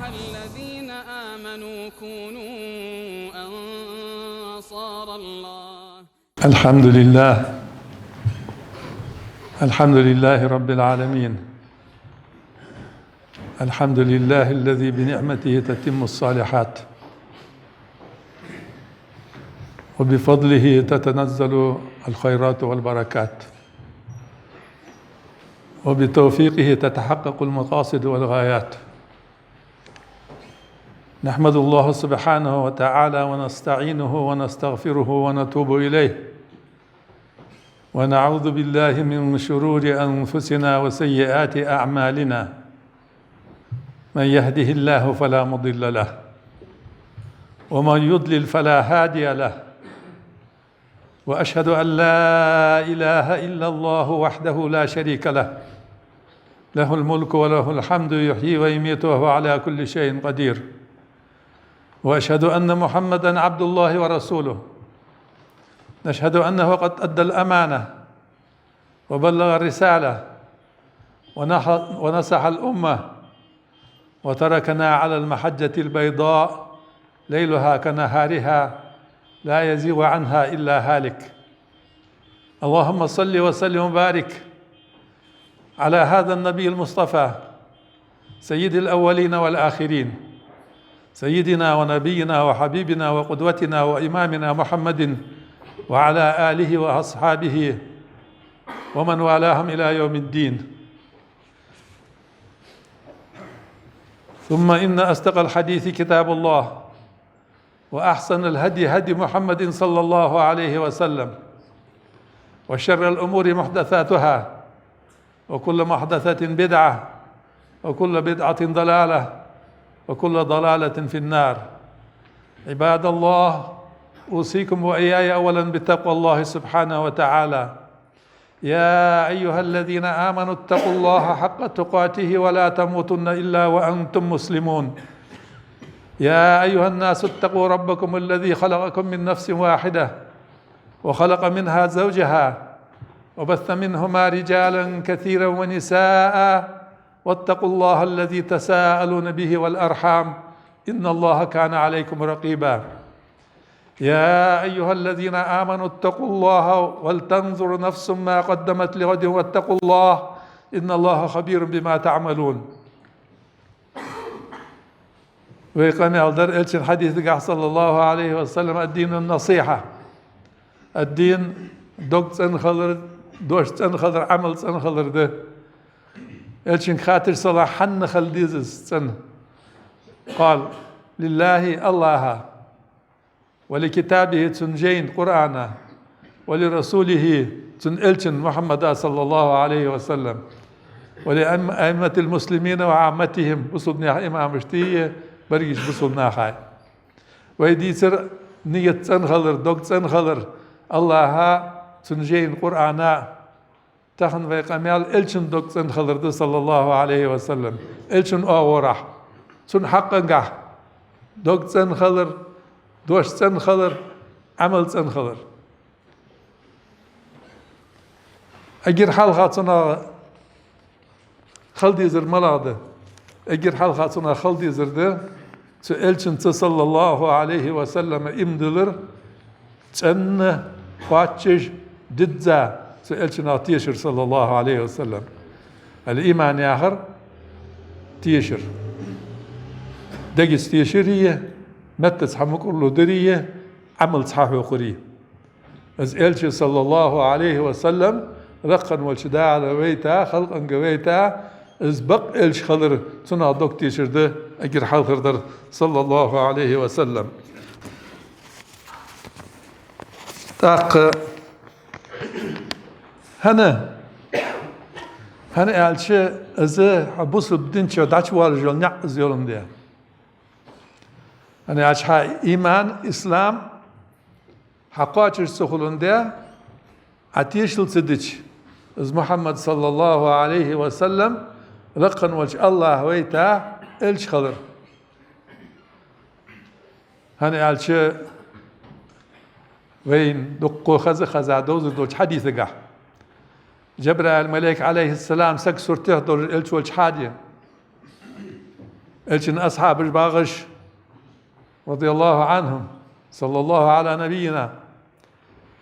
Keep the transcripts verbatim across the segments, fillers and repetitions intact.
الذين آمنوا كونوا أنصار الله. الحمد لله. الحمد لله رب العالمين. الحمد لله الذي بنعمته تتم الصالحات، وبفضله تتنزل الخيرات والبركات، وبتوفيقه تتحقق المقاصد والغايات. نحمد الله سبحانه وتعالى ونستعينه ونستغفره ونتوب إليه، ونعوذ بالله من شرور أنفسنا وسيئات أعمالنا. من يهده الله فلا مضل له، ومن يضلل فلا هادي له. وأشهد أن لا إله إلا الله وحده لا شريك له، له الملك وله الحمد يحيي ويميت وهو على كل شيء قدير. وأشهد أن محمدا عبد الله ورسوله. نشهد أنه قد أدى الأمانة وبلغ الرسالة ونح-، ونصح الأمة وتركنا على المحجة البيضاء ليلها كنهارها لا يزيغ عنها إلا هالك. اللهم صل وسلم وبارك على هذا النبي المصطفى سيد الأولين والآخرين، سيدنا ونبينا وحبيبنا وقدوتنا وإمامنا محمد وعلى آله وأصحابه ومن والاهم إلى يوم الدين. ثم إن أصدق الحديث كتاب الله، وأحسن الهدي هدي محمد صلى الله عليه وسلم، وشر الأمور محدثاتها، وكل محدثة بدعة، وكل بدعة ضلالة، وكل ضلالة في النار. عباد الله، أوصيكم وإياي أولا بتقوى الله سبحانه وتعالى. يا أيها الذين آمنوا اتقوا الله حق تقاته ولا تموتن إلا وأنتم مسلمون. يا أيها الناس اتقوا ربكم الذي خلقكم من نفس واحدة وخلق منها زوجها وبث منهما رجالا كثيرا ونساء واتقوا الله الذي تساءلون به والأرحام إن الله كان عليكم رقيبا. يا أيها الذين آمنوا اتقوا الله ولتنظر نفس ما قدمت لغد واتقوا الله إن الله خبير بما تعملون. Вай къамаьл дар Элчан хьадисагахь, صلى الله عليه وسلم: الدين النصيحة. الدين дог цӀена хилар, дош цӀена хилар, Ӏамал цӀена хилар да. Элчанга хаьттар, صلى الله عليه وسلم: хьанна хила деза из цӀена? قال: لله, АллахӀа, ولكتابه, цун жайна, Къуръана, ولرسوله, цун элчан, Мухьаммада, صلى الله عليه وسلم, ولأئمة المسلمين وعامتهم, бусалба наьха имамашта а, берригача бусалба наха а. Вай дийцар ният цӀена хилар, дог цӀена хилар, АллахӀа, цун жайна, Къуръана. Тахан вай къамаьл Элчан дог цӀена хилар да, صلى الله عليه وسلم. Элчан оагӀорахьа, цун хьакъагахьа дог цӀена хилар, дош цӀена хилар, Ӏамал цӀена хилар. Эггара хьалха цунах хила дезар малагӀа да? Эггара хьалха цунах хила дезар да цу Элчанца, صلى الله عليه وسلم, иман диллар, цӀена, кхоачаш, дизза цу Элчанах тешар, صلى الله عليه وسلم. الإيمان яхар тешар. Дегаца тешар а, меттаца хьа мукӀарло дар а, Ӏамалца хьахьокхар а. Из Элча, صلى الله عليه وسلم, лакха волча Дала вайта, халкъанга вайта, из бакъ Элча хилар, цунах дог тешар да эггара хьалхара дар, صلى الله عليه وسلم. ТӀаккха хӀана, хӀана аьлча, из бусалба дин чу дӀачувоалаш йола наӀар из йоландаь да. ХӀана аьлча, хьа иман, ислам хьакхоачаш ца хуландаь, Ӏа тешал ца дича, из Мухьаммад, صلى الله عليه وسلم, лакха волча АллахӀа вайта Элча хилар. ХӀана аьлча, вайна дукха хеза а хеза довзаш долча хьадисагахь, Жабраил малейк, عليه السلام, сага суртах долаш Элча волча хьаде, Элчан асхьабаш багӀаш, رضي الله عنهم، صلى الله على نبينا.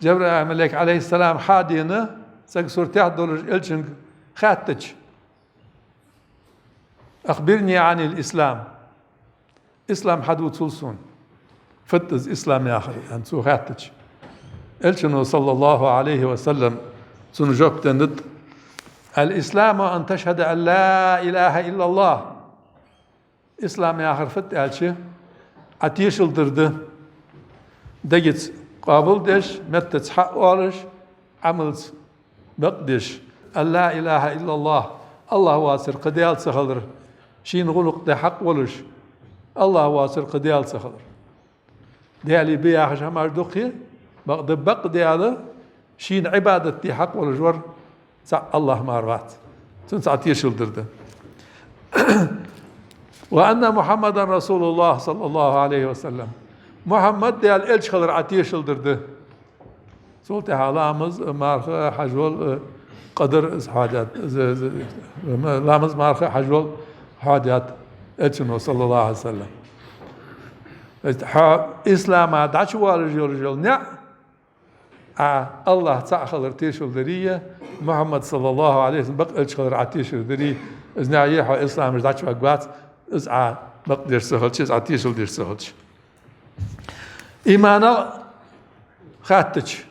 Джабраил малейк, عليه السلام, хьадена, сага суртехь долаш Элчанга хаьттача: «أخبرني عن الإسلام». Ислам хьадувцал сона. Фуд из ислам яхар, аьнна, цо хаьттача, Элчано, صلى الله عليه وسلم, цунна жоп деннад: «الإسلام أن تشهد أن لا إله إلا الله». Ислам яхар фуд аьлча, Ӏа тешал дар да, дегаца къоабалдеш, меттаца хьаоалаш, Ӏамалца бакъдеш: «أن لا إله إلا الله», АллахӀ воацар кхы даьла ца хилар, шийна гӀулакх де хьакъ волаш, АллахӀ воацар кхы даьла ца хилар. Даьлий ба яхаш хӀамаш дукха я, бакъда бакъ Даьла, шийна Ӏибадат де хьакъ волаш вар цхьа АллахӀ мара вац. Цунца Ӏа тешал дар да. «وأن محمدا رسول الله», صلى الله عليه وسلم. Мухьаммад Даьла Элча хилар Ӏа тешал дар да. Цул тӀехьа ламаз, марха, хьажол, э, къадар из хьоадаьд, з-, з-, ламаз, марха, хьажол хьоадаьд Элчано, صلى الله عليه وسلم. Хьо ислама дӀачувоалаш йолаш йола неӀ, Ӏа АллахӀ цаӀ хилар тешал дари, Мухьаммад, صلى الله عليه وسلم, бакъ Элча хилар Ӏа тешал дари, из неӀ я, хьо ислама чу дӀачуваргвац, из Ӏа бакъдеш ца хилча, из Ӏа тешал деш ца хилча. Иманах хаьттача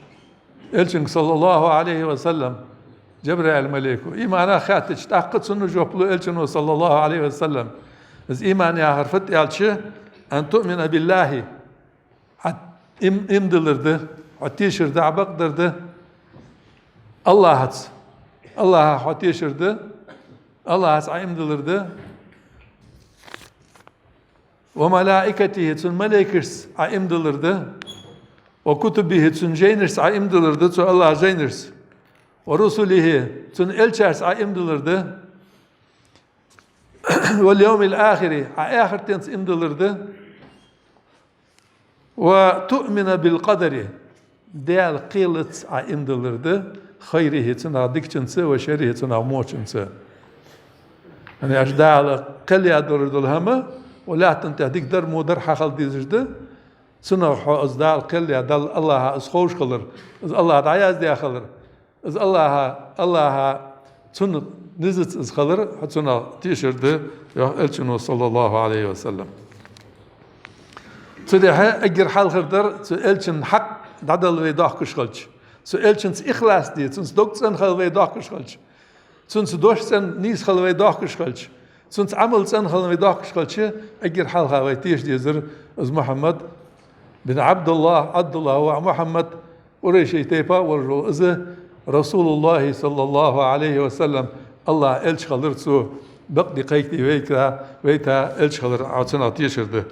Элчанга, صلى الله عليه وسلم, Джабраил малейко, иманах хаьттача, тӀаккха цунна жоп лу Элчано, صلى الله عليه وسلم. Из иман яхар фуд аьлча: «أن تؤمن بالله». Ӏа им-, иман диллар да, хьо тешар да, Ӏа бакъдар да АллахӀаца. АллахӀах хьо тешар да, АллахӀаца Ӏа иман диллар да. «وملائكته», цун малейкашца Ӏа иман диллар да. «وكتبه», цун жайнашца Ӏа иман диллар да, цу АллахӀа жайнашца. «ورسله», цун элчашца Ӏа иман диллар да. «واليوم الآخر», Ӏа ахартенца иман диллар да. «وتؤمن بالقدر», Даьла кхелаца Ӏа иман диллар да, «خيره», цунах дикачунца, «وشره», цунах вочунца. ХӀана аьлча Дала кхел яь долаш дола хӀама, укх лаьттан тӀа дика дар, во дар хьахила дезаш да, цунах хьо из Дала кхел яь, Далла, АллахӀа из ховш хилар, из АллахӀа дӀаяздаь хилар, из АллахӀа, АллахӀа цунна низаца из хилар, хьо цунах тешар да, йоах Элчано, صلى الله عليه وسلم. Цудухьа эггара хьалхара дар, цу Элчан хьакъ дӀадала вай доахкаш хилча, цу Элчанца ихлас де, цунца дог цӀена хила вай доахкаш хилча, цунца дош цӀена, нийса хила вай доахкаш хилча, цунца Ӏамал цӀена хила вай доахкаш хилча, эггара хьалха вай теша дезар из Мухьаммад бин Ӏабдуллахь, Ӏабдуллахьа воӀ Мухьаммад, къурайший тайпа а волаш вола из, رسول الله صلى الله عليه وسلم, АллахӀа Элча хилар цо бакъде кхайкаде вайта, вайта Элча хилар Ӏа цунах тешар да.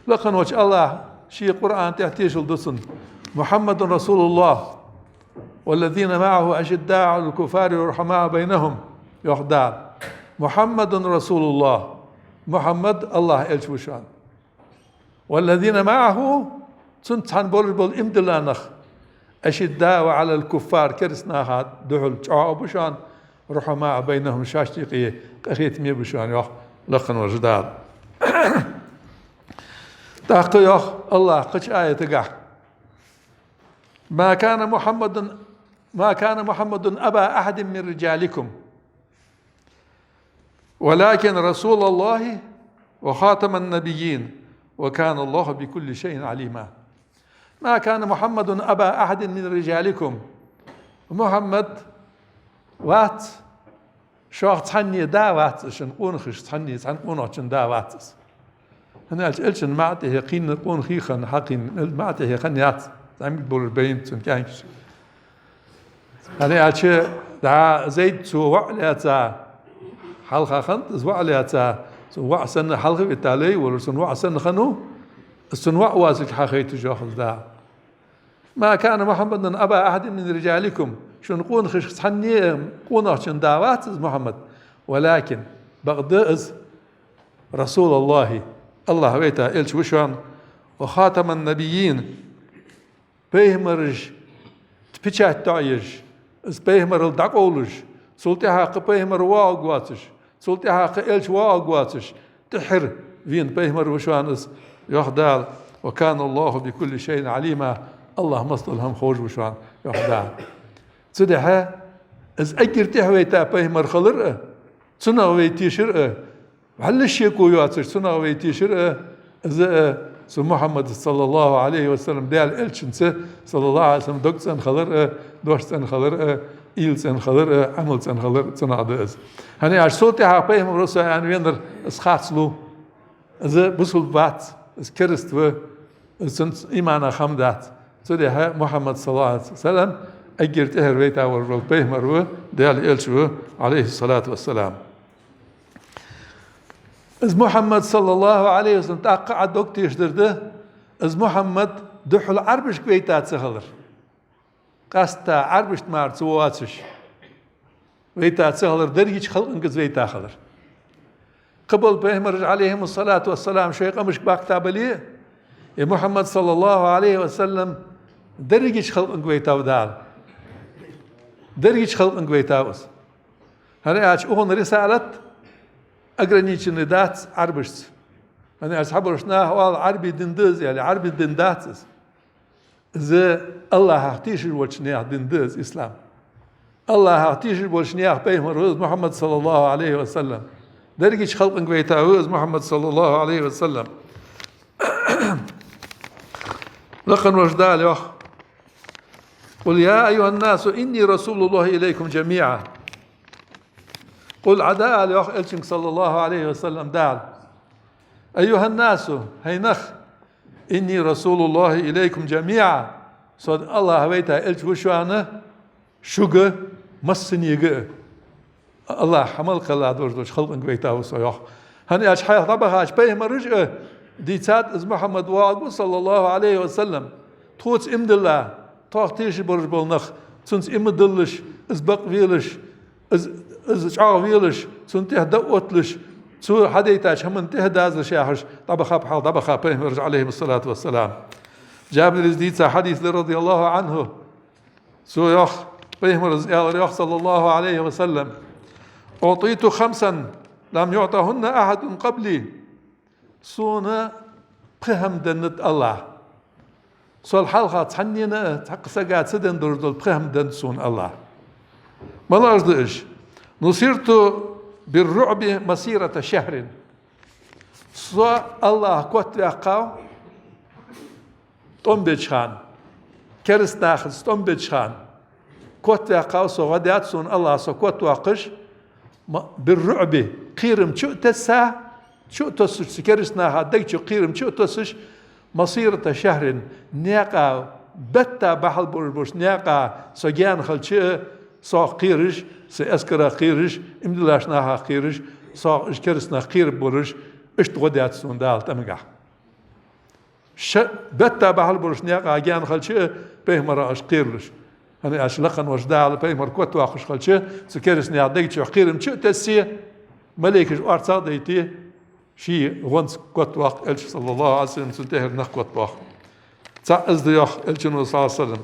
Лакха волча АллахӀа ший Къуръана тӀа тешал ду цунна: «محمد رسول الله والذين معه أشداء على الكفار رحماء بينهم», йоах Дала. «محمد رسول الله», Мухьаммад АллахӀа Элча ва шоана. «والذين معه», цунца цхьана болаш бола иман дилла нах, «أشداء على الكفار», кераста наха духьал чӀоагӀа ба шоана, «رحماء بينهم», шоашта юкъе къахетаме ба шоана, йоах лакха волча Дала. ТӀаккха йоах АллахӀа кхыча аятагахь: «ما كان محمد، ما كان محمد أبا أحد من رجالكم، ولكن رسول الله وخاتم النبيين، وكان الله بكل شيء عليما». «ما كان محمد أبا أحد من رجالكم». Мухьаммад вац шох цхьанне да, вац из, шун къонахашца цхьанне, цхьан къонахчун да вац из. ХӀана аьлча Элчан маӀа тӀехьа кхийна къонахий хинна, хьакхийна, маӀа тӀехьа хинна яц, зӀамига болаш байнаб цун кӀаьнкаш. ХӀана аьлча дӀа Зайд цо воӀ лаьца, хьалха хиннад из воӀ лаьца, цун воӀ санна хьалха вита лай волаш, цун воӀ санна хиннав, из цун воӀ воацилга хьахайташ йоах из Дала. «ما كان محمد أبا أحد من رجالكم», шун къонахашца цхьанне къонахчун да вац из Мухьаммад, «ولكن», бакъда из, «رسول الله», АллахӀа вайта Элча ва шоана, «وخاتم النبيين», пайхамарашта печать тоӀаеш, из пайхамарал дӀакъовлаш, цул тӀехьа кхы пайхамар воагӀаргвоацаш, цул тӀехьа кхы Элча воагӀаргвоацаш, тӀеххьара вена пайхамар ва шоана из, йоах Дала, «وكان الله بكل شيء عليما», АллахӀа массадола хӀама ховш ва шоана, йоах Дала. Цудухьа из эггара тӀехьа вайта пайхамар хилар а, цунах вай тешар а, вӀалла шеко йоацаш цунах вай тешар а, из а, цу Мухьаммада, саллаллахӀу Ӏалайхи ва саллам, Даьла элчанца, саллаллахӀу Ӏалайхи ва саллам, дог цӀена хилар а, дош цӀена хилар а, уйла цӀена хилар а, Ӏамал цӀена хилар а, цунах да из. ХӀана аьлча цул тӀехьагӀа пайхамар ва со аьнна венар, из харц лу. Из бусалба вац, из кераста ва, из цунца иманах хӀама дац. Цудухьа Мухьаммад, саллаллахӀу Ӏалайхи ва саллам, эггара тӀехьара вайта волаш вола пайхамар ва, Даьла элча ва, Ӏалайхи ссалату вассалам. Из Мухьаммад, саллаллахӀу Ӏалайхи ва саллам, тӀаккха а дог тешадар да, из Мухьаммад духхьал Ӏарбашка вайта ца хилар. Къаьстта Ӏарбашта мара ца воацаш вайта ца хилар, дерригача халкъанга из вайта хилар. Кхыбола пайхамараш, Ӏалайхиму ссалату вассалам, шоай къамашка бахкийта бале а, из Мухьаммад, саллаллахӀу Ӏалайхи ва саллам, дерригача халкъанга вайтав Дала. Дерригача халкъанга вайтав из. ХӀана аьлча укхун рисалат ограниченный дац Ӏарбашца. ХӀана аьлча цхьабараш наха оал, Ӏарбий дин да из, аьле, Ӏарбий дин дац из. Из АллахӀах тешаш волча наьха дин да из ислам. АллахӀах тешаш болча наьха пайхамар ва из Мухьаммад, саллаллахӀу Ӏалайхи ва саллам. Дерригача халкъанга вайта ва из Мухьаммад, саллаллахӀу Ӏалайхи ва саллам. Лакха волча Дала йоах: «قل يا أيها الناس إني رسول الله إليكم جميعا». «قل», Ӏа дӀаала, йоах элчанга, саллаллахӀу Ӏалайхи ва саллам, Дала: «أيها الناس», хӀай нах, «إني رسول الله إليكم جميعا», со АллахӀа вайта элча ва шоана, шуга массанега а. АллахӀ хьа мел кхелла долаш долча халкъанга вайта ва со, йоах. ХӀана аьлча хьайх дӀабахача пайхамараш а дийцад, из Мухьаммад воагӀаргва, саллаллахӀу Ӏалайхи ва саллам, тхоца иман дилла, тхох тешаш бараш бола нах, цунца иман диллаш, из бакъвелаш, из, из чӀоагӀвелаш, цунна тӀехьа дӀаотталаш, цо хьадайтача хӀаманна тӀехьа дазалаш яхаш, дӀабахаб хьалха, дӀабаха пайхамараш, Ӏалайхиму ссалату вассалам. Джабира дийца хьадис да, радияллахӀу ӀанхӀу. Цо йоах, пайхамара аьлар йоах, саллаллахӀу Ӏалайхи ва саллам: «أعطيت خمسا لم يعطهن أحد قبلي». Сона пхи хӀама деннад АллахӀа. Сол хьалха цхьаннена а цхьаккха сага ца денна долаш дола пхи хӀама деннад сона АллахӀа. МалагӀаш да уж? «نصرت بالرعب مسيرة شهر». Со АллахӀа котваьккхав тӀом беча хана, кераста нахаца тӀом беча хана, котваьккхав со, гӀо даьд сона АллахӀа со котвоаккхаш, ма-, «بالرعب», кхерам чу а тесса, чу а тоссаш, цу кераста наха дег чу кхерам чу а тоссаш, «مسيرة شهر», наькъа, бетта бахьал болаш болча наькъа со гаьна хилча а, сох кхераш, са эскарах кхераш, иман диллача нахах кхераш, сох уж кераста нах кхераб болаш, иштта гӀо даьд сона Дала тӀамагахьа. Ша бетта бахьал болаш наькъа гаьна хилча а, пайхамарах уж кхералаш. ХӀана аьлча лакха волча Дала пайхамар котвоаккхаш хилча, цу кераста наьха дег чу кхерам чу а тессе, малейкаш орцагӀа а дайте, ший гӀонца котвоаккх элча, саллаллахӀу Ӏалайхи ва саллам, цунна тӀехьара нах котбоаккх. ЦаӀ из да йоах элчано, саллаллахӀу Ӏалайхи ва саллам: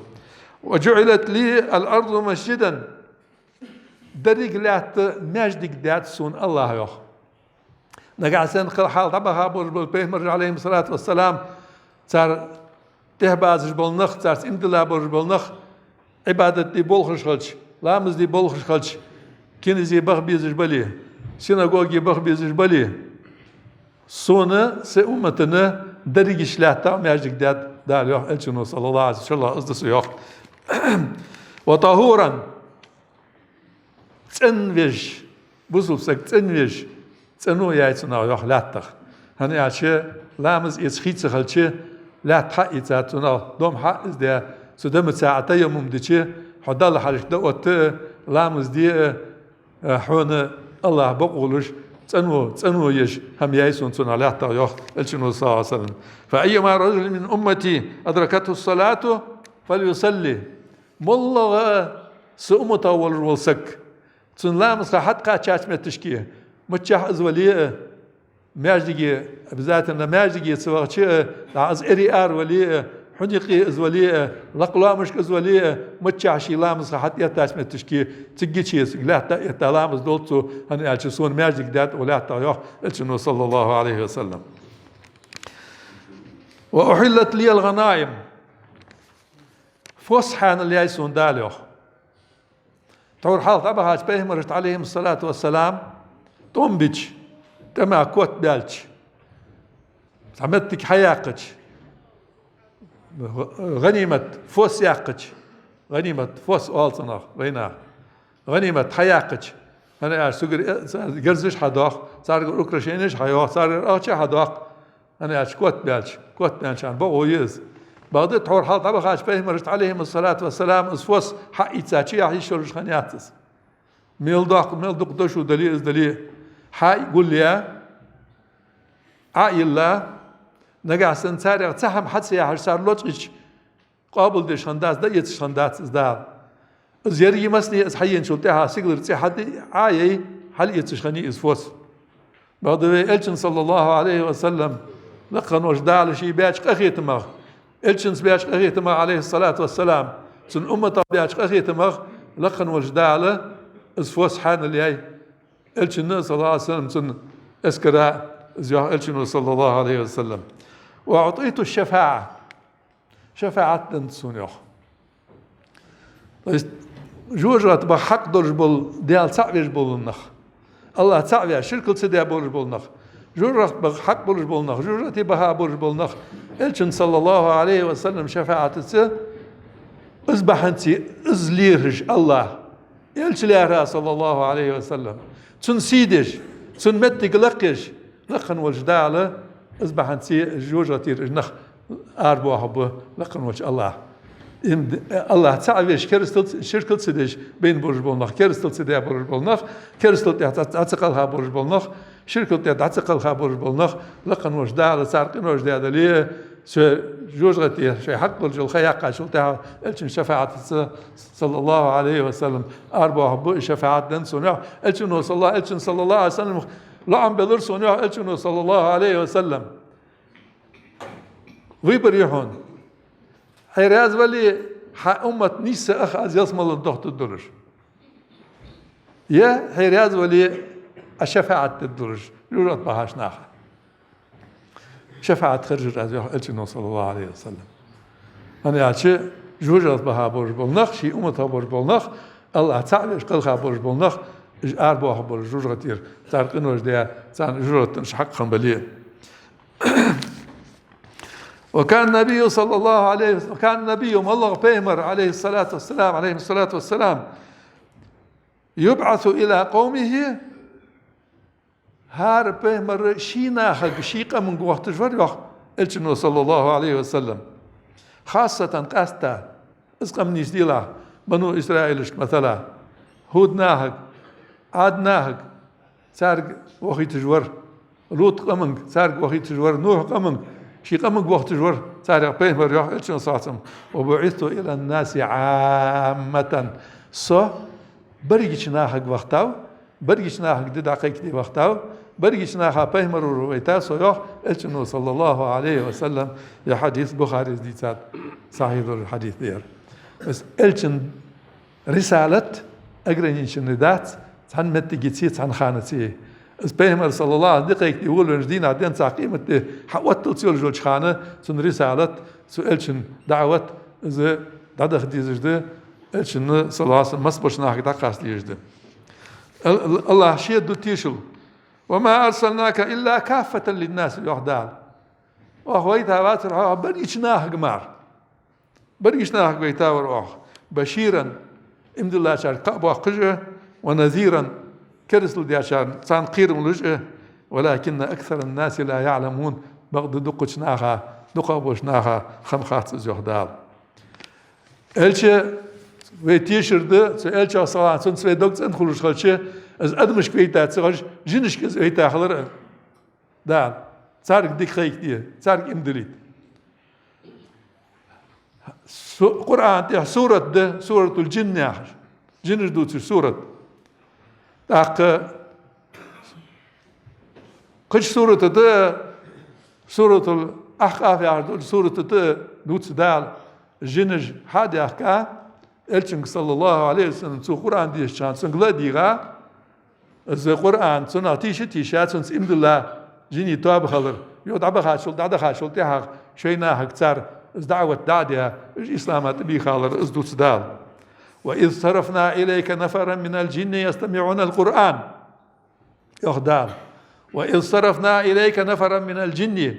«وجعلت لي الأرض مسجدا». Деррига лаьтта маьждиг даьд сона АллахӀа, йоах. Нагахьа санна кхы хьалха дӀабаха болаш бола пайхамараш, Ӏалайхиму ссалату вассалам, цар тӀехьабазаш бола нах, царца иман дилла болаш бола нах, Ӏибадат де болхаш хилча, ламаз де болхаш хилча, киназе баха безаш бале, синагоге баха безаш бале, сона, сай умматана дерригача лаьттах маьждиг даьд Дала, йоах элчано, саллаллахӀу Ӏалайхи ва саллам, из да со, йоах. «وطهورا», цӀенвеш, бусалба саг цӀенвеш, цӀено яьй цунах, йоах, лаьттах. ХӀана аьлча ламаз эца хий ца хилча, лаьтта хьаийцад цунах, дом хьаийцадаь, цу дамаца Ӏа таяммум дича, хьо Далла хьалхашка дӀаотта а, ламаз де а, хьона АллахӀ бокъо луш, цӀено, цӀено еш хӀама яьй сона цунах лаьттах, йоах элчано, саллаллахӀу Ӏалайхи ва саллам. «فأيما رجل من أمتي أدركته الصلاة فليصل». МоллагӀа а са умматах волаш вола саг, цунна ламаза ха хьатӀакхаьчача моттиге, миччахьа из вале а, маьждиге, обязательно маьждиге ца вахача а, дӀа из эре ара вале а, Хьун юкъе из вале а, лакха лоамашка из вале а, миччахьа ший ламаза ха хьатӀаэттача моттиге, цигга чу цига лаьтта а этта ламаз долча цо, хӀана аьлча сона маьждиг даьд укх лаьттах, йоах Элчано, صلى الله عليه وسلم. وأحلت لي الغنائم. Фос хьаьнал яьй сона Дала, йоах. Тхьовра хьалха дӀабахача пайхамарашта, عليهم الصلاة والسلام, тӀом бича, тӀема кот баьлча, цхьа моттиг хьаяьккхача, гӀанимат, фос яьккхача, гӀанимат, фос оал цунах вайнаха, гӀанимат хьаяьккхача, хӀана аьлча цугара, э, герзаш хьадоаккх, царгара украшенеш хьайоаккх, царгара ахча хьадоаккх, хӀана аьлча кот баьлча, кот баьнначарна бокъо я из. Бакъда тхьовра хьалха дӀабахача пайхамарашта, عليهم الصلاة والسلام, из фос хьаийца чу яхьа йиш йолаш хиннаяц из. Мел доккха, мел дукха дошув дале а, из дале а, хьа а гулъяь, Ӏо а йилла, нагахьа санна царех цхьа хӀама хьа ца яхьаш, цар лочкъийча, къоабалдеш хиннадац, дӀаэцаш хиннадац из Дала. Из еррига массане из хьаеначул тӀехьагӀа сигалара цӀи хьадаь, Ӏо а яь, хьалъэцаш хиннай из фос. Бакъда вай Элчанна, صلى الله عليه وسلم, лакха волча Дала ший баьча къахетамах, Элчанца баьча къахетамах, عليه الصلاة والسلام, цун умматах баьча къахетамах лакха волча Дала из фос хьаьнал яьй Элчанна, صلى الله عليه وسلم, цун эскара, из йоах Элчано, صلى الله عليه وسلم. وأعطيت الشفاعة. ШафаӀат деннад сона, йоах. То есть, жожагӀате баха хьакъ долаш бола, Даьла цаӀ веш бола нах, АллахӀ цаӀ веш, ширкал ца даь болаш бола нах, жожагӀате баха хьакъ болаш бола нах, жожагӀате баха болаш бола нах, Элчанна, صلى الله عليه وسلم, шафаӀатаца, из бахьанце, из лерхӀаш АллахӀ, Элча лаьрхӀа, صلى الله عليه وسلم, цун сий деш, цун моттиг лакхъеш, лакха волча Дала из бахьанце жожагӀатера уж нах арабоахаргба лакха волча АллахӀа. Им д-, АллахӀ цаӀ веш, керастал ц-, ширкал ца деш байна болаш бола нах, керастал ца даь болаш бола нах, керастал тӀа дӀа ц-, дӀа ца кхелха болаш бола нах, ширкал тӀа дӀа ца кхелха болаш бола нах, лакха волча Дала цар къинош даь дале, цу жожагӀате шоай хьакъ долаш йола ха яьккхачул тӀехьагӀа Элчан шафаӀатаца, صلى الله عليه وسلم, арабоахаргба, из шафаӀат деннад сона, йоах Элчано, صلى الله, Элчанна, صلى الله عليه وسلم, лоӀам белар сона, йоах Элчано, صلى الله عليه وسلم. Выбор я хьона. Хьо раьза вале, хьа уммат нийсса аха аз ялсмале дохийтаргдолаш. Е хьо раьза вале, Ӏа шафаӀат дергдолаш жожагӀате бахача наха. ШафаӀат хержар аз, йоах Элчано, صلى الله عليه وسلم. ХӀана аьлча, жожагӀате баха болаш бола нах, ший умматах болаш бола нах, АллахӀ цаӀ веш кхелха болаш бола нах, уж арабоахаргболаш жожагӀатера, цар къинош даь, царна жожагӀатен уж хьакъ хинна бале. وكان النبي صلى الله عليه وسلم، وكان النبي, моллагӀа пайхамар, عليه الصلاة والسلام، عليهم الصلاة والسلام, يبعث إلى قومه, хӀара пайхамар ший нахага, ший къамага вахийташ вар, йоах Элчано, صلى الله عليه وسلم. خاصة, къаьстта, из къаманаш делахь, бану Исраилашка, масала, ХӀуд нахага, Ӏад нахага, царга вахийташ вар, ЛутӀа къамага, царга вахийташ вар, Нухь къамага, ший къамага вахийташ вар царех пайхамар, йоах Элчано, صلى الله عليه وسلم: وبعثت إلى الناس عامة. Со берригача нахага вахийтав, берригача нахага ди дӀакхайкаде вахийтав, берригача наха пайхамар вар вайта со, йоах Элчано, صلى الله عليه وسلم. Ер хьадис Бухарес дийцад, сахьихь дола хьадис да ер. Из Элчан рисалат ограниченный дац цхьан моттигеи цхьан ханаи. Из пайхамар, صلى الله عليه وسلم, ди кхайкаде волавеннача дийнахьа денз цхьа къематди хьаотталца йолаш йолча хана цун рисалат, цу Элчан даӀват, из дӀадаха дезаш да, Элчанна, صلى الله عليه وسلم, масса болча нахага дӀакхача дезаш да. Ал-, ал-, АллахӀ шийга ду тешал: وما أرسلناك إلا كافة للناس, йоах Дала. Оаха вайта вацар хьо берригача нахага мара. Берригача нахага вайта вар оаха. بشيرا, иман диллачарга кхаъ боаккхаш а, ونذيرا, керастал дечарна, царна кхерам луш а, ولكن أكثر الناس لا يعلمون, бакъда дукхача наха, дукхагӀболча наха хам хац из, йоах Дала. Элча вай тешар да, цу Элчах салам, цунца вай дог цӀена хулаш хилча, из адамашка вайта ца хилча, жинашка из вайта хилар а Дала. Царга дика кхайкаде, царга иман диллийта. Су-, Къуръана тӀа сурат да, Суратуль-Джинн яхаш. Жинаш дувцаш сурат. ТӀаккха кхыча сурата да, Суратуль-, Ахькъаф яхаш долча сурата тӀа дувц Дала, жинаш хьадаьхка, Элчанга, саллаллахӀу Ӏалайхи ва саллам, цо Къуръан дешача хана цунга ладийгӀа, из Къуръан цунах тийша-тийша, цунца иман дилла жиний тоаба хилар, йо дӀабахачул, дӀадахачул тӀехьагӀа шоай нахага цар из даӀват дӀа а даь, уж ислама тӀабийхалар, из дувц Дала. وإذ صرفنا إليك نفرا من الجن يستمعون القرآن. Йоах Дала: وإذ صرفنا إليك نفرا من الجن.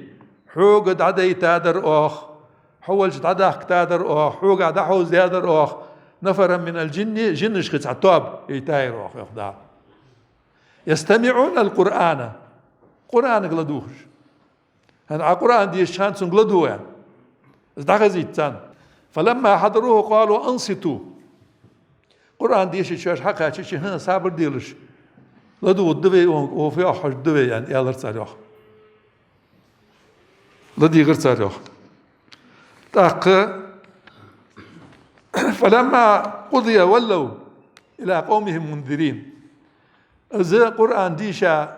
Хьога дӀадайтадар оаха, хьо волча дӀадахкатадар оаха, хьога дӀахьовзадаьдар оаха, نفرا من الجن, жинашха цхьа тоаба яйтаяр оаха, йоах Дала. يستمعون القرآن. Къуръанага ладувгӀаш. ХӀана, Ӏа Къуръан дешача хана цунга ладувгӀа, из дӀахазийта царна. فلما حضروه قالوا أنصتوا. Къуръан дешаш шоаш хьакхаьчача, хӀана, сабар делаш, ладувгӀаргда вай, оаха, оаха фу йоах хьожаргда вай, аьнна, аьлар цар, йоах. ЛадийгӀар цар, йоах. ТӀаккха فلما قضي ولوا إلى قومهم منذرين. Из Къуръан дийша,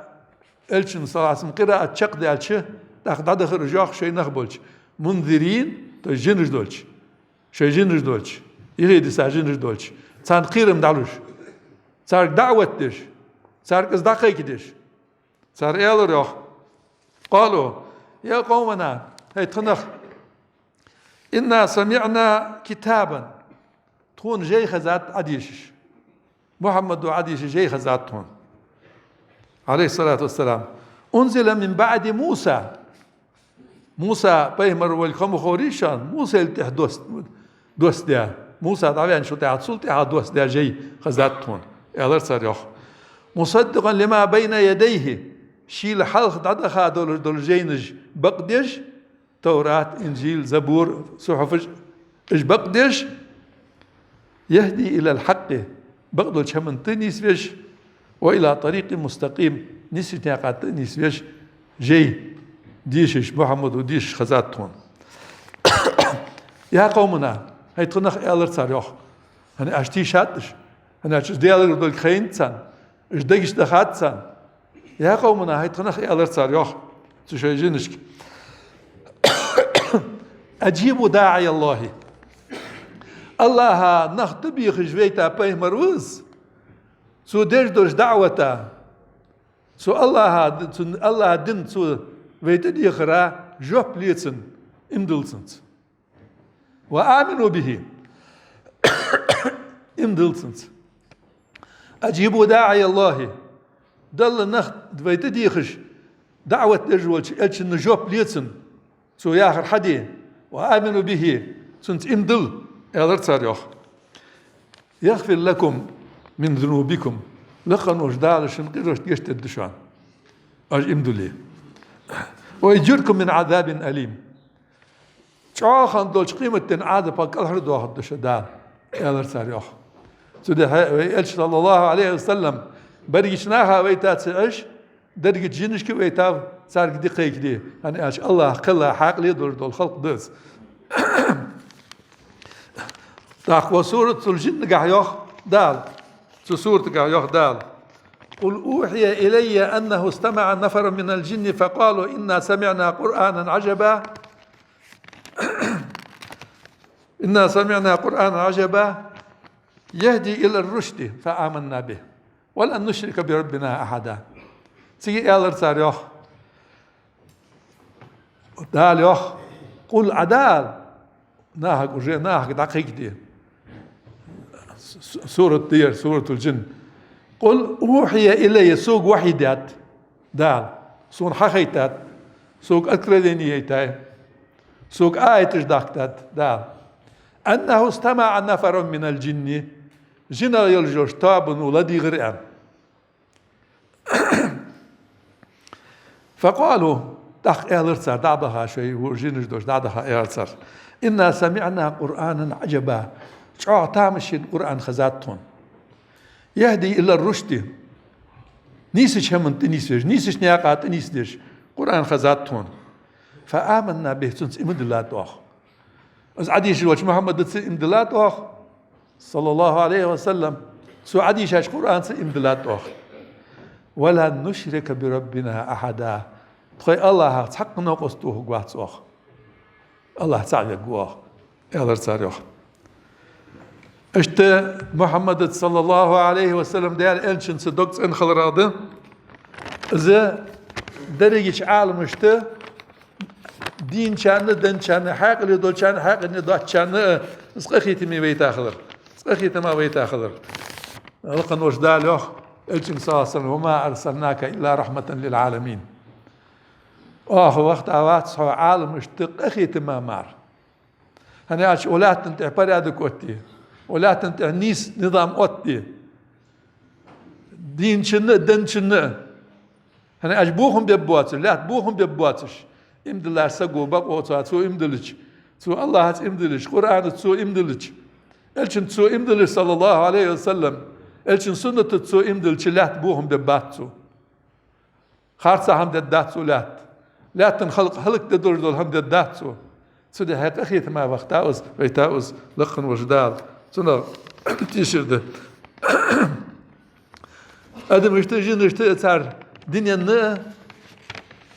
Элчан, саллаллахӀу Ӏалайхи ва саллам, къираат чакхдаьлча, тӀаккха дӀадахар уж, йоах, шоай нах болча, منذرين, то есть жинаш долча, шоай жинаш долча, юхедиса жинаш долча, царна кхерам дӀалуш, царга даӀват деш, царга из дӀакхайкадеш. Цар аьлар, йоах: قالوا يا قومنا, хӀай тха нах, إنا سمعنا كتابا, тхона жай хезад Ӏодешаш. Мухьаммада Ӏодешаш жай хезад тхона, Ӏалайхи ссалату вассалам, أنزل من بعد موسى. Муса пайхамар волга ха ма ховрий шоана, Мусайла тӀехьа доссадаь, Муса дӀаваьнначул тӀехьагӀа цул тӀехьагӀа доссадаь жай хезад тхона, аьлар цар, йоах. مصدقا لما بين يديه, шийла хьалха дӀадаха долаш дола жайнаш бакъдеш, Таврат, Инжил, Забур, сухьуфаш, уж бакъдеш, يهدي إلى الحق, бакъдолча хӀаман тӀа нийсвеш, وإلى طريق مستقيم, нийсача наькъа тӀа нийсвеш, жай дешаш, Мухьаммада дешаш хезад тхона. يا قومنا, хӀай тха нах, аьлар цар, йоах. ХӀана аьлча тийшад уж, хӀана аьлча из Даьлагара долга хайнад царна, уж дагаш дахад царна. يا قومنا, хӀай тха нах, аьлар цар, йоах, цу шоай жинашка. أجيبوا داعي الله. АллахӀа нах тӀабехаш вайта пайхамар ва из. Цо деш долча даӀвата, цу АллахӀа, цу АллахӀа дина цо вай тӀадехара жоп ле цунна, иман дилла цунца. وآمنوا به. Иман дилла цунца. أجيبوا داعي الله. Далла нах вай тӀадехаш, даӀват деш волча Элчанна жоп ле цунна, цо яхар хьаде. وآمنوا به. Цунца иман дилла, аьлар цар, йоах. يغفر لكم من ذنوبكم. Лакха волча Дала шун къиношта гешт дергда шоана, оаш иман дуле. ويجركم من عذاب أليم. ЧӀоагӀа хинна долча къематдийнахьа Ӏазапах кӀалхардоахаргда шо Дала, аьлар цар, йоах. Цудухьа вай Элча, саллаллахӀу Ӏалайхи ва саллам, берригача наха вайта ца Ӏеш, дерригача жинашка вайтав, царга ди кхайкаде, хӀана аьлча АллахӀа кхелла хьаькъале долаш дола халкъ да из. ТӀаккха Суратуль-Джиннагахьа йоах Дала, цу суратагахьа йоах Дала: قل أوحي إلي أنه استمع نفر من الجن فقالوا إنا سمعنا قرآنا عجبا إنا سمعنا قرآنا عجبا يهدي إلى الرشد فآمنا به ولن نشرك بربنا أحدا. Цига аьлар цар, йоах. Дала йоах: قل, Ӏа ала, нахага, уже нахага дӀакхайкаде. С-, с-, сурат да ер, Суратуль-Джинн. قل أوحي إلي, сога вахьи даьд Дала, сона хьахайтад, сога откровени яйтай, сога аяташ дахктад Дала. أنه استمع نفر من الجن, жинаш йолаш йолча тоабано ладийгӀар аьнна. فقالوا, тӀаккха аьлар цар, дӀабаха шоай жинаш долаш дӀадаха, аьлар цар: إنا سمعنا قرآنا عجبا. ЧӀоагӀа тамашийна Къуръан хезад тхона. يهدي إلى الرشد. Нийсача хӀаман тӀа нийсвеш, нийсача наькъа тӀа нийсдеш Къуръан хезад тхона. فآمنا به, цунца иман диллад оаха. Из Ӏодийшар волча Мухьаммадаца иман диллад оаха, саллаллахӀу Ӏалайхи ва саллам, цо Ӏодийшача Къуръанца иман диллад оаха. ولن نشرك بربنا أحدا. Тхоай АллахӀах цхьаккха новкъост тохаргвац оаха. АллахӀ цаӀ вергва оаха, аьлар цар, йоах. Иштта Мухьаммадаца, саллаллахӀу Ӏалайхи ва саллам, Даьла элчанца дог цӀена хиларах да из, дерригача Ӏаламашта, дийначарна, денначарна, хьаькъале долчарна, хьаькъале доацачарна а из къахетаме вайта хилар. Из къахетама вайта хилар. Лакха волча Дала йоах элчанга, саллаллахӀу Ӏалайхи ва саллам: «وما أرسلناك إلا رحمة للعالمين». Оаха вахийта вац хьо Ӏаламашта къахетама мара. ХӀана аьлча укх лаьттан тӀа порядок оттаде, укх лаьттан тӀа нийса низам оттаде, дийначунна а, денначунна а. ХӀана аьлча бохам бергбоацаш, лаьтта бохам бергбоацаш, иман диллача саго бокъо цо, цо иман диллача, цо АллахӀаца иман диллача, Къуръанаца цо иман диллача, элчанца цо иман диллача, саллаллахӀу Ӏалайхи ва саллам, элчан суннатаца цо иман диллача, лаьтта бохам бергбац цо. Харца хӀама дергдац цо лаьтта. Лаьттан халкъ хӀалакдергдолаш дола хӀама дергдац цо. Цудухьа къахетама вахийта ва из, вайта ва из лакха волча Дала. Цунах тешар да. Адамашта, жинашта а, цар дуненна а,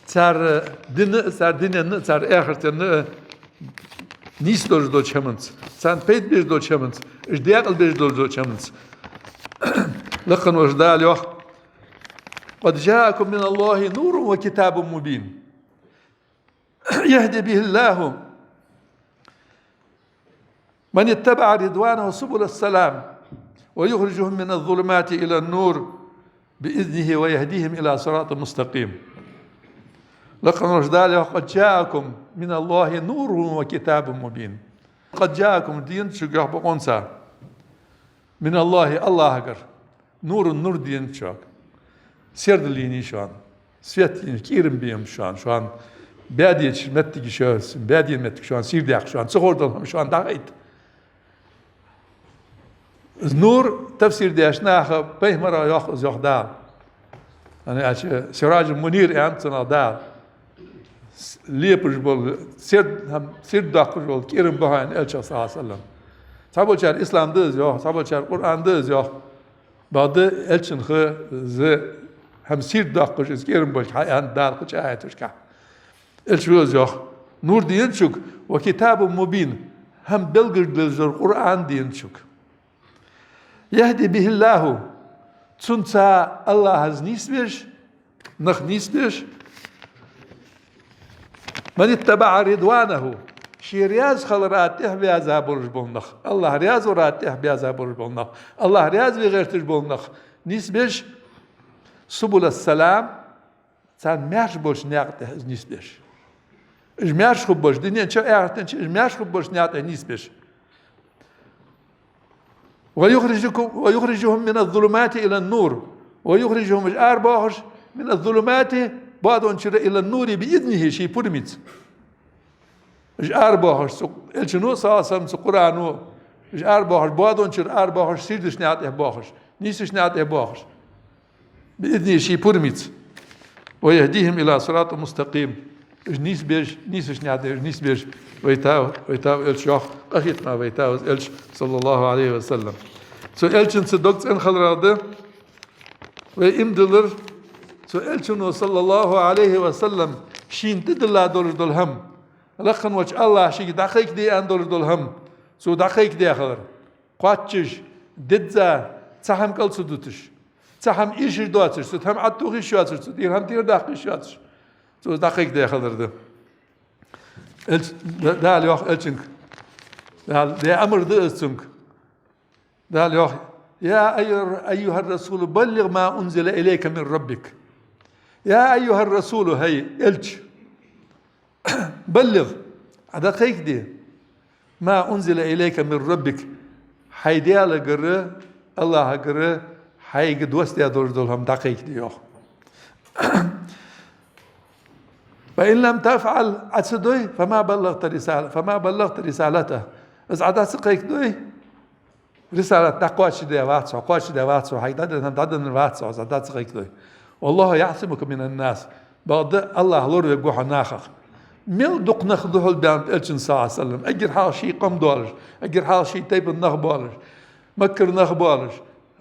цар дина а, цар дуненна а, цар ахартенна а нийса долаш долча хӀаманца, царна пайда беш долча хӀаманца, уж даькъала беш долаш долча хӀаманца. Лакха волча Дала йоах: «قد جاءكم من الله نور وكتاب مبين. يهدي به الله من اتبع رضوانه سبل السلام ويخرجهم من الظلمات إلى النور بإذنه ويهديهم إلى صراط مستقيم». Лакха волча Дала йоах: «قد جاءكم من الله نور وكتاب مبين». «قد جاءكم», дийна шуга, йоах, бокъонца, «من الله», АллахӀагара, «نور», нур дийна шуга, сердал еннай шоана, свет еннай, кӀерам бенаб шоана, шоана баьдеча моттиге шо, баьдена моттиг шоана сийрдаьккха, шоана ца ховр дола хӀама шоана дӀахайта. Из нур, тафсир деш наха, пайхамара йоах из, йоах Дала. ХӀана аьлча «سراج منير» аьннад цунах Дала. С-, лепаш бола, серд-, хӀам-, сийрдадоаккхаш бола кӀерам ба хьона, аьннад элчано, саллаллахӀу Ӏалайхи ва саллам. Цхьаболчар ислам да из йоах, цхьаболчар Къуръан да из йоах. Бакъда элчанах из хӀама сийрдадоаккхаш, из кӀерам болга хьааьннад Дала кхыча аяташка. Элчано из йоах: «نور» дийна шуга, «وكتاب مبين», хӀама белгалдеш дола Къуръан дийна шуга. «يهدي به الله», цунца АллахӀа из нийсбеш, нах нийсбеш, «من اتبع رضوانه», ший раьза хилара тӀехьа ваьза болаш бола нах, АллахӀ раьза вара тӀехьа ваьза болаш бола нах, АллахӀ раьза ве гӀерташ бола нах нийсбеш, «سبل السلام», царна маьрша болча наькъа тӀа из нийсбеш. Уж маьрша хургболаш, дунен чу, ахартен чу уж маьрша хургболча наькъа тӀа нийсбеш. «ويخرجكم، ويخرجهم من الظلمات إلى النور». «ويخرجهم», уж арабоахаш, «من الظلمات», боадон чура, «إلى النور بإذنه», ший пурамца. Уж арабоахаш, цу элчано, саллаллахӀу Ӏалайхи ва саллам, цу Къуръано, уж арабоахаш, боадон чура арабоахаш, сийрдача наькъа тӀа боахаш, нийсача наькъа тӀа боахаш. «بإذنه», ший пурамца. «ويهديهم إلى صراط مستقيم». Уж нийсбеш, нийсача наькъа тӀа уж нийсбеш вайта, вайта ва элча, йоах, къахетама вайта ва из элча, саллаллахӀу Ӏалайхи ва саллам. Цу элчанца дог цӀена хиларах да вай иман диллар, цу элчано, саллаллахӀу Ӏалайхи ва саллам, шийна тӀадилла долаш дола хӀама, лакха волча АллахӀа шийга дӀакхайкаде аьнна долаш дола хӀама, цо дӀакхайкадаь хилар. Кхоачаш, дизза, цхьа хӀама кӀал ца дуташ, цхьа хӀама эшаш доацаш, цу тӀа хӀама Ӏотох йиш йоацаш, цу тӀера хӀама тӀерадаккха йиш йоацаш, цо из дӀакхайкадаь хилар да. Элч-, Да-, Дала йоах элчанга, Дала даь амар да из цунга. Дала йоах: «يا أيها، أيها الرسول بلغ ما أنزل إليك من ربك». «يا أيها الرسول», хӀай элча, «بلغ», Ӏа дӀакхайкаде, «ما أنزل إليك من ربك», хьай Даьлагара, АллахӀагара хьайга доссадаь долаш дола хӀама дӀакхайкаде, йоах. «فإن لم تفعل», Ӏа ца дой, «فما بلغت رسال-، فما بلغت رسالته». Из Ӏа дӀа ца кхайкадой, рисалат дӀакхоачашдаь вац хьо, кхоачашдаь вац хьо, хьайга дӀаденна хӀама дӀаденна вац хьо, из Ӏа дӀа ца кхайкадой. «والله يعصمك من الناس». Бакъда АллахӀ лоравергва хьо нахах. Мел дукха нах духьалбаьннаб элчанна, саллаллахӀу Ӏалайхи ва саллам, эггара хьалха ший къам долаш, эггара хьалха ший тайпан нах болаш, Маккара нах болаш,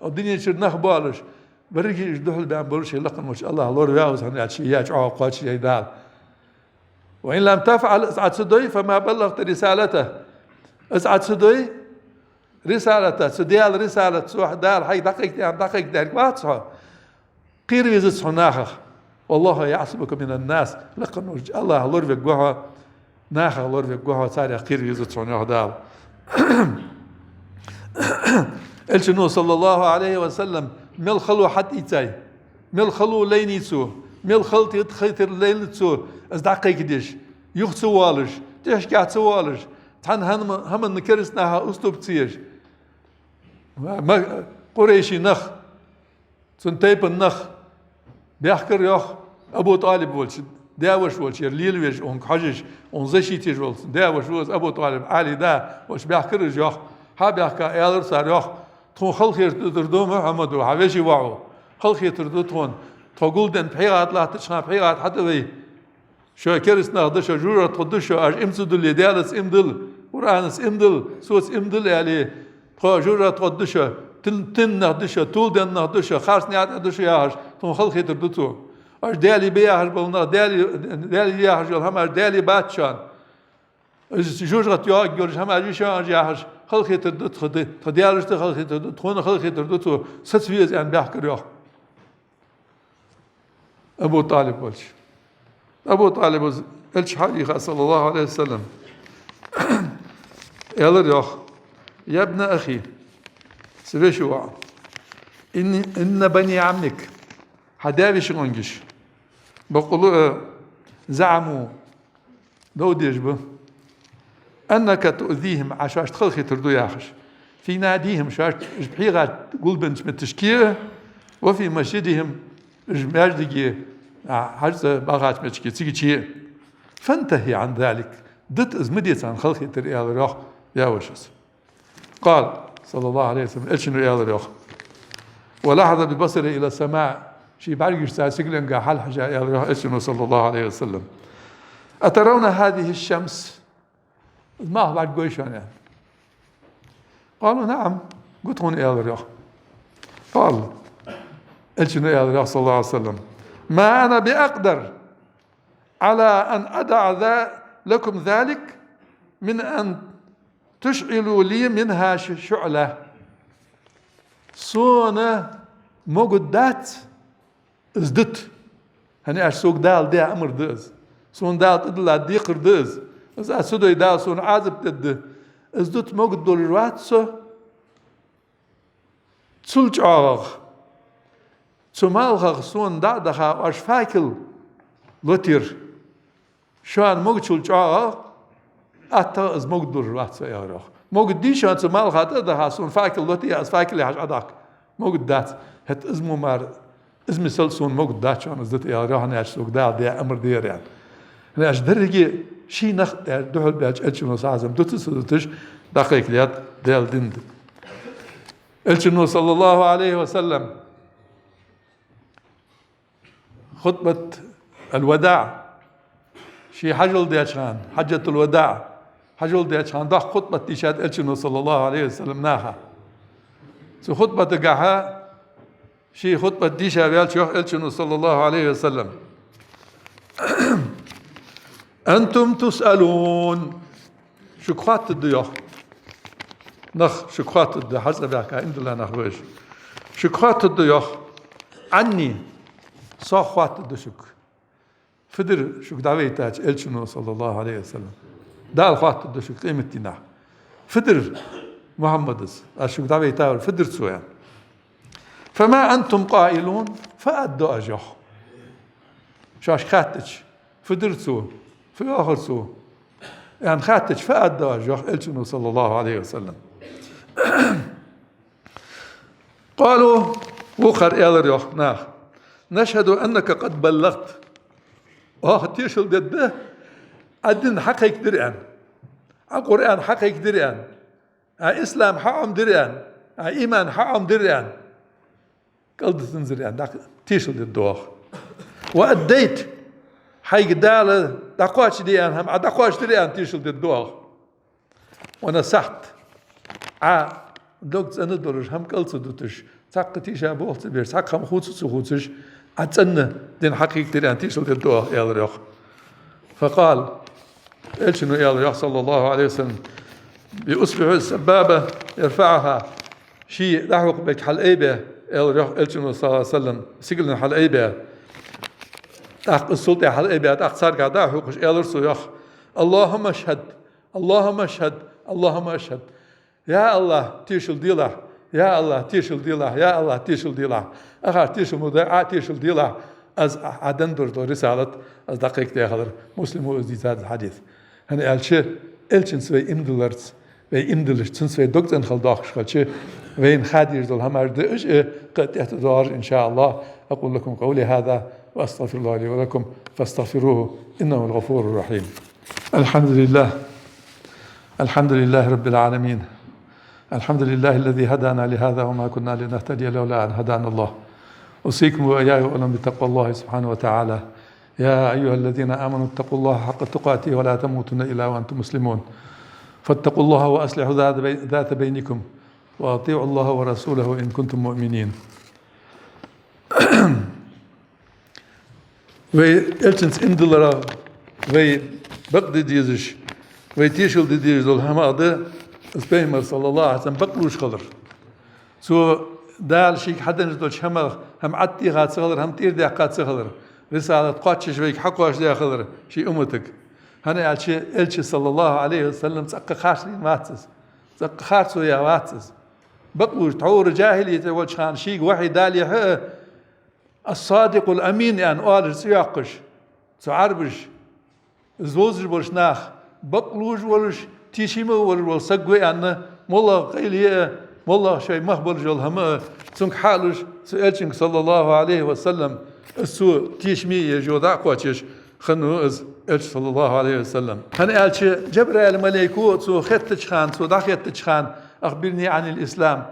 дунен чура нах болаш, берригаш духьалбаьнна болаш, ший лакха волча АллахӀ лораваьв из, хӀана аьлча ший яь чӀоагӀа кхоачашъяьй Дала. وإن لم تفعل, из Ӏа ца дой, فما بلغت رسالته, из Ӏа ца дой, рисалата, цу Даьла рисалат, цу Дала хьайга дӀакхайкадаь, дӀакхайкадаьр вац хьо, кхера везац хьо нахах. والله يعصمك من الناس, лакха волча АллахӀа лоравергва хьо, нахах лоравергва хьо, царех кхера везац хьо, йоах Дала. Элчано, صلى الله عليه وسلم, мел хало хьатӀаийцай, мел хало лайнай цо, мел хало хетар лайнай цо, из дӀакхайкадеш, юха ца воалаш, тӀехьашка ца воалаш, цхьан хӀама-, хӀаманна кераста наха уступка ца еш. Ма-, къурайший нах, цун тайпан нах баьхкар, йоах, Абу ТӀалиб волча, даь-воша волча, ер лелавеш, укхунга хьожаш, укхунна защита еш волча, даь-воша ва из Абу ТӀалиб, Ӏалий да волча баьхкар уж, йоах. Хьабаьхка, аьлар цар, йоах: «Тхона халахетар ду Мухьаммада, хьа веший воӀо. Халахетар ду тхона. Тхо гулденна пхьегӀа тӀа латтача хана пхьегӀа тӀа хьатӀавай. Шо кераста нах да шо, жожагӀате гӀоргда шо, оаш иман ца дулле, Даьлаца иман дилла, Къуръанаца иман дилла, соца иман дилла аьле, тхо жожагӀате гӀоргда шо, тин-, тинна нах да шо, толаденна нах да шо, харц наькъа тӀа да шо», яхаш, тхона халахетар ду цо. Оаш Даьлий ба яхаш бола нах, Даьлий, Даьлий яхаш йола хӀамаш Даьлий бац шоана. Из жожагӀате йоагӀаргйолаш хӀамаш я шоана уж яхаш, халахетар ду тха, тха даьлашта халахетар ду, тхона халахетар ду цо, саца ве из, аьнна, баьхкар, йоах. Абу ТӀалиб волча. Абу ТӀалиба Элча хьавийха, صلى الله عليه وسلم, аьлар, йоах: «يا ابن أخي, са веший воӀ, إن، إن بني عمك, хьа даь-веший гӀонгаш, بقلو، э, زعموا, дов деш ба, أنك تؤذيهم, Ӏа шоашта халахетар ду яхаш. في ناديهم, шоаш уж пхьегӀа гулбеннача моттиге, وفي مسجدهم, уж маьждиге, а, хьажцӀа бахача моттиге, цига чу. فانته عن ذلك, дита из, ма де царна халахетар», аьлар, йоах, даь-вешийс. قال صلى الله عليه وسلم, Элчано аьлар, йоах, ولحظ ببصره إلى السماء, ший бӀаргашца сигаленга хьалхьежа, аьлар, йоах, Элчано, صلى الله عليه وسلم: «أترون هذه الشمس؟ Из малх бӀаргагой шоана?» قالوا: «نعم, гу тхона», аьлар, йоах. قال, Элчано аьлар, йоах, صلى الله عليه وسلم: «ما أنا بأقدر على أن أدع ذا-، لكم ذلك من أن تشعلوا لي منها ش-، شعلة». Сона могаргдац из дита. ХӀана аьлча сога Дала даь амар да из. Сона Дала тӀадилла декхар да из. Из аз ца дой, Дала сона Ӏазап дергда. Из дита могаргдолаш вац со. Цул чӀоагӀагӀа, цу малхах сона дӀа а даха, оаш факел лотаер, шоана могачул чӀоагӀагӀа, аттагӀа из могаргдолаш вац со, аьлар, йоах. Могаргдий шоана цу малха тӀа а даха, сона факел лотае, аз факеле хьажа Ӏодахка? Могаргдац. ХӀаьта из мо мара, из мисал сона могаргдац шоана из дита, аьлар, йоах, хӀана аьлча сога Дала даь амар да ер, аьнна. ХӀана аьлча деррига ший нах а духьал баьлча, Элчано, صلى الله عليه وسلم, дуташ, ца дуташ, дӀакхайкалаьд Даьла дина тӀа. Элчано, صلى الله عليه وسلم, хутбат аль-вадаӀ, ший хьажол деча хана, حجة الوداع, хьажол деча хана доккха хутбат дийшад Элчано, صلى الله عليه وسلم, наха. Цу хутбатагахьа ший хутбат дийша ваьлча, йоах Элчано, صلى الله عليه وسلم: «أنتم تسألون». Шуга хоаттаргда, йоах. Нах шуга хоаттаргда, хьацӀабаьхка, иман дилла нах ба уж. Шуга хоаттаргда, йоах. «عني». Сох хоаттаргда шуга. Фу дир шуга дӀавайтача Элчано, صلى الله عليه وسلم? Дала хоаттаргда шуга къематдийнахьа. Фу дир Мухьаммадас, аз шуга дӀавайтавар, фу дир цо, аьнна. «فما أنتم قائلون», фу аргда оаш, йоах. Шоашка хаьттача, фу дир цо, фу йоахар цо, аьнна хаьттача, фу аргда оаш, йоах Элчано, صلى الله عليه وسلم. قالوا, вокхар аьлар, йоах, наха: «نشهد أنك قد بلغت». Оаха тешал дергда, Ӏа дин хьакхайкадир, аьнна. Ӏа Къуръан хьакхайкадир, аьнна. Ӏа ислам хьаӀомадир, аьнна. Ӏа иман хьаӀомадир, аьнна. КӀалдитанзар, аьнна, дӀа-, тешал дергда оаха. «وأديت». Хьайга Дала дӀакхоачашде аьнна хӀама Ӏа дӀакхоачашдир, аьнна, тешал дергда оаха. «ونصحت». Ӏа дог цӀена долаш, хӀама кӀал ца дуташ, цхьаккха тийша болх ца беш, цхьаккха хӀама хувца ца хувцаш, Ӏа цӀена дин хьакхайкадир, аьнна, тешал дергда оаха, аьлар, йоах. «فقال», Элчано аьлар йоах, صلى الله عليه وسلم: بإصبعه السبابة يرفعها. Ший дӀахьокхабергахьа хьалайбе, аьлар йоах Элчано, صلى الله عليه وسلم, сигален хьалайбе. ТӀаккха из цул тӀехьа хьалайбе, тӀаккха царгахьа дӀахьокхаш, аьлар цо йоах: اللهم اشهد، اللهم اشهد، اللهم اشهد. Я АллахӀ, тешал делахь, я АллахӀ, тешал делахь, я АллахӀ, тешал делахь. Акхар тешал ма де, Ӏа тешал делахь, аз Ӏа денна долаш дола рисалат, аз дӀакхайкадаь хилар. Муслимо из дийцад хьадис. ХӀана аьлча, Элчанца вай иман дилларца, вай иман диллача, цунца вай дог цӀена хила доахкаш хилча, вайна ха дезаш дола хӀамаш да уж, э, кхы а тӀехьа доагӀаш, إن شاء الله. أقول لكم قولي هذا وأستغفر الله لي ولكم فاستغفروه إنه هو الغفور الرحيم. الحمد لله. الحمد لله رب العالمين. الحمد لله الذي هدانا لهذا وما كنا لنهتدي لولا أن هدانا الله. أوصيكم وإياي أولا بتقوى الله سبحانه وتعالى. يا أيها الذين آمنوا اتقوا الله حق تقاته ولا تموتن إلا وأنتم مسلمون. فاتقوا الله وأصلحوا ذات بي-، ذات بينكم. وأطيعوا الله ورسوله إن كنتم مؤمنين. Вай Элчанца иман дилларах вай бакъде дезаш, вай тешал де дезаш дола хӀама да из Пайхамар, صلى الله عليه وسلم, бакълувш хилар. Цо Дала шийга хьаденна долча хӀамах хӀама Ӏаттийха ца хилар, хӀама тӀера даьккха ца хилар, рисалат кхоачаш вайга хьакхоачашдаь хилар ший умматага. ХӀана аьлча Элча, صلى الله عليه وسلم, цӀаккха харцлийна вац из, цӀаккха харцо яь вац из. Бакълувш, тхьовра джахӀилите волча хана шийга вахьи далехьа а, الصادق الأمين аьнна оалаш цӀи йоаккхаш, цу Ӏарбаша, из вовзаш болча наха, бакълувш волаш, тешаме волаш вола саг ва аьнна, моллагӀа къайле а, моллагӀа шоай мах болаш йола хӀама а цунга хьалуш, цу Элчанга, صلى الله عليه وسلم, из цо тешаме еш, йола дӀа а кхоачаш, хиннав из Элча, صلى الله عليه وسلم. ХӀана аьлча Джабраил малайко цо хеттача хана, цо дӀахеттача хана: أخبرني عن الإسلام.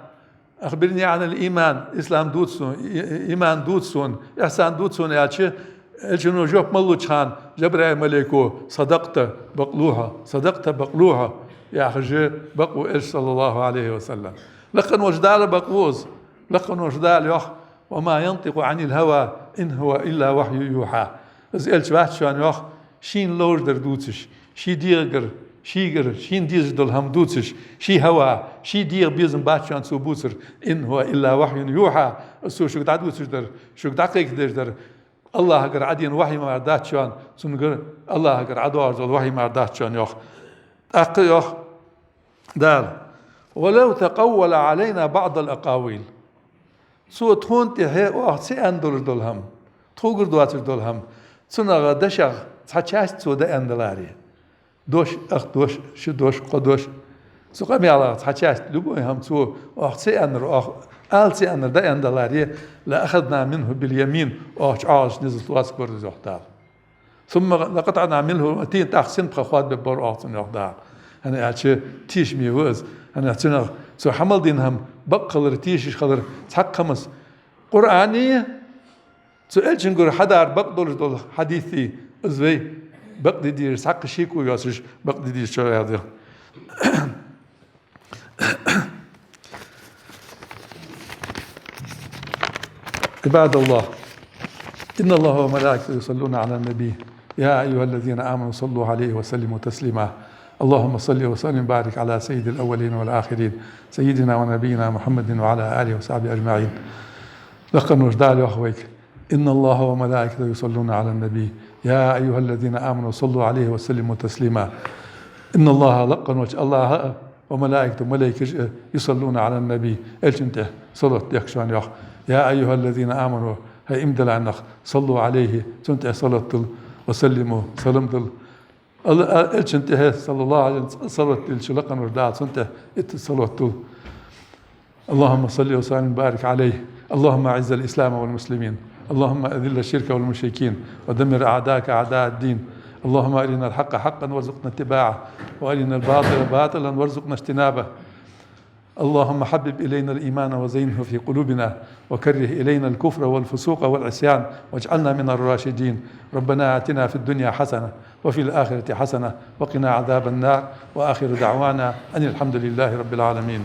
أخبرني عن الإيمان, ислам дувца сона, и-, и-, иман дувца сона, ихьсан дувца сона аьлча, Элчано жоп мел луча хана Джабраил малайко: صدقت, бакълув хьо, صدقت, бакълув хьо, яхаш, бакълув Элча, صلى الله عليه وسلم. Лакха волча Дала бакълув из, лакха волча Дала йоах: وما ينطق عن الهوى إن هو إلا وحي يوحى. Из Элча вац шоана йоах шийна ловш дар дувцаш, ший дегӀагара, шийгара, шийна дезаш дола хӀама дувцаш, ший хӀава, ший дегӀа безам бац шоана цо бувцар. إن هو إلا وحي يوحى. Из цо шуга дӀадувцаш дар, шуга дӀакхайкадеш дар АллахӀагара Ӏадена вахьи мара дац шоана, цунгара, АллахӀагара ӀадоагӀаш дола вахьи мара дац шоана йоах. ТӀаккха йоах Дала: ولو تقول علينا بعض الأقاويل. Цо тхона тӀа оаха ца аьнна долаш дола хӀама, тхогара доацаш дола хӀама, цунах дешах цхьа часть цо дӀааьнна даларе. Дош, ах дош, ши дош, кхо дош. Цу къамаьлах цхьа часть, любой хӀама цо оаха ца аьннар, оаха ала ца аьннар дӀааьнна даларе, لأخذنا منه باليمين, оаха чӀоагӀача низаца лоацаргвар из, йоах Дала. ثم لقطعنا منه الوتين, тӀаккха синпха хоадабергбар оаха цунна, йоах Дала. ХӀана аьлча тешаме ва из. ХӀана аьлча цунах, цо хьамел дина хӀама бакъ хилар, тешаш хилар цхьаккха хӀамаца. Къуръани, цу Элчангара хьадар бакъ долаш дола хьадисий, из вай бакъде дезаш цхьаккха шеко йоацаш бакъде дезаш чӀоагӀа да. عباد الله، إن الله وملائكته يصلون على النبي، يا أيها الذين آمنوا صلوا عليه وسلموا تسليما. اللهم صل وسلم وبارك على سيد الأولين والآخرين، سيدنا ونبينا محمد وعلى آله وصحبه أجمعين. Лакха волча Дала йоах вайга: إن الله وملائكته يصلون على النبي، يا أيها الذين آمنوا صلوا عليه وسلموا تسليما. إن الله, лакха волча АллахӀа а, وملائكته, малайкаша а, يصلون على النبي, Элчана тӀа салот дехк шоана, йоах. يا أيها الذين آمنوا, хӀай иман диллаь нах, صلوا عليه, цунна тӀа салот дилла, وسلموا, салам дилла. Ал-, а, Элчана тӀа, صلى الله عليه وسلم, салот диллача, лакха волча Дала цунна тӀа итт салот дилла. اللهم صل وسلم وبارك عليه. اللهم أعز الإسلام والمسلمين. اللهم أذل الشرك والمشركين. ودمر أعداءك أعداء الدين. اللهم أرنا الحق حقا وارزقنا اتباعه، وأرنا الباطل باطلا وارزقنا اجتنابه. اللهم حبب إلينا الإيمان وزينه في قلوبنا، وكره إلينا الكفر والفسوق والعصيان، واجعلنا من الراشدين. ربنا آتنا في الدنيا حسنة، وفي الآخرة حسنة، وقنا عذاب النار. وآخر دعوانا أن الحمد لله رب العالمين.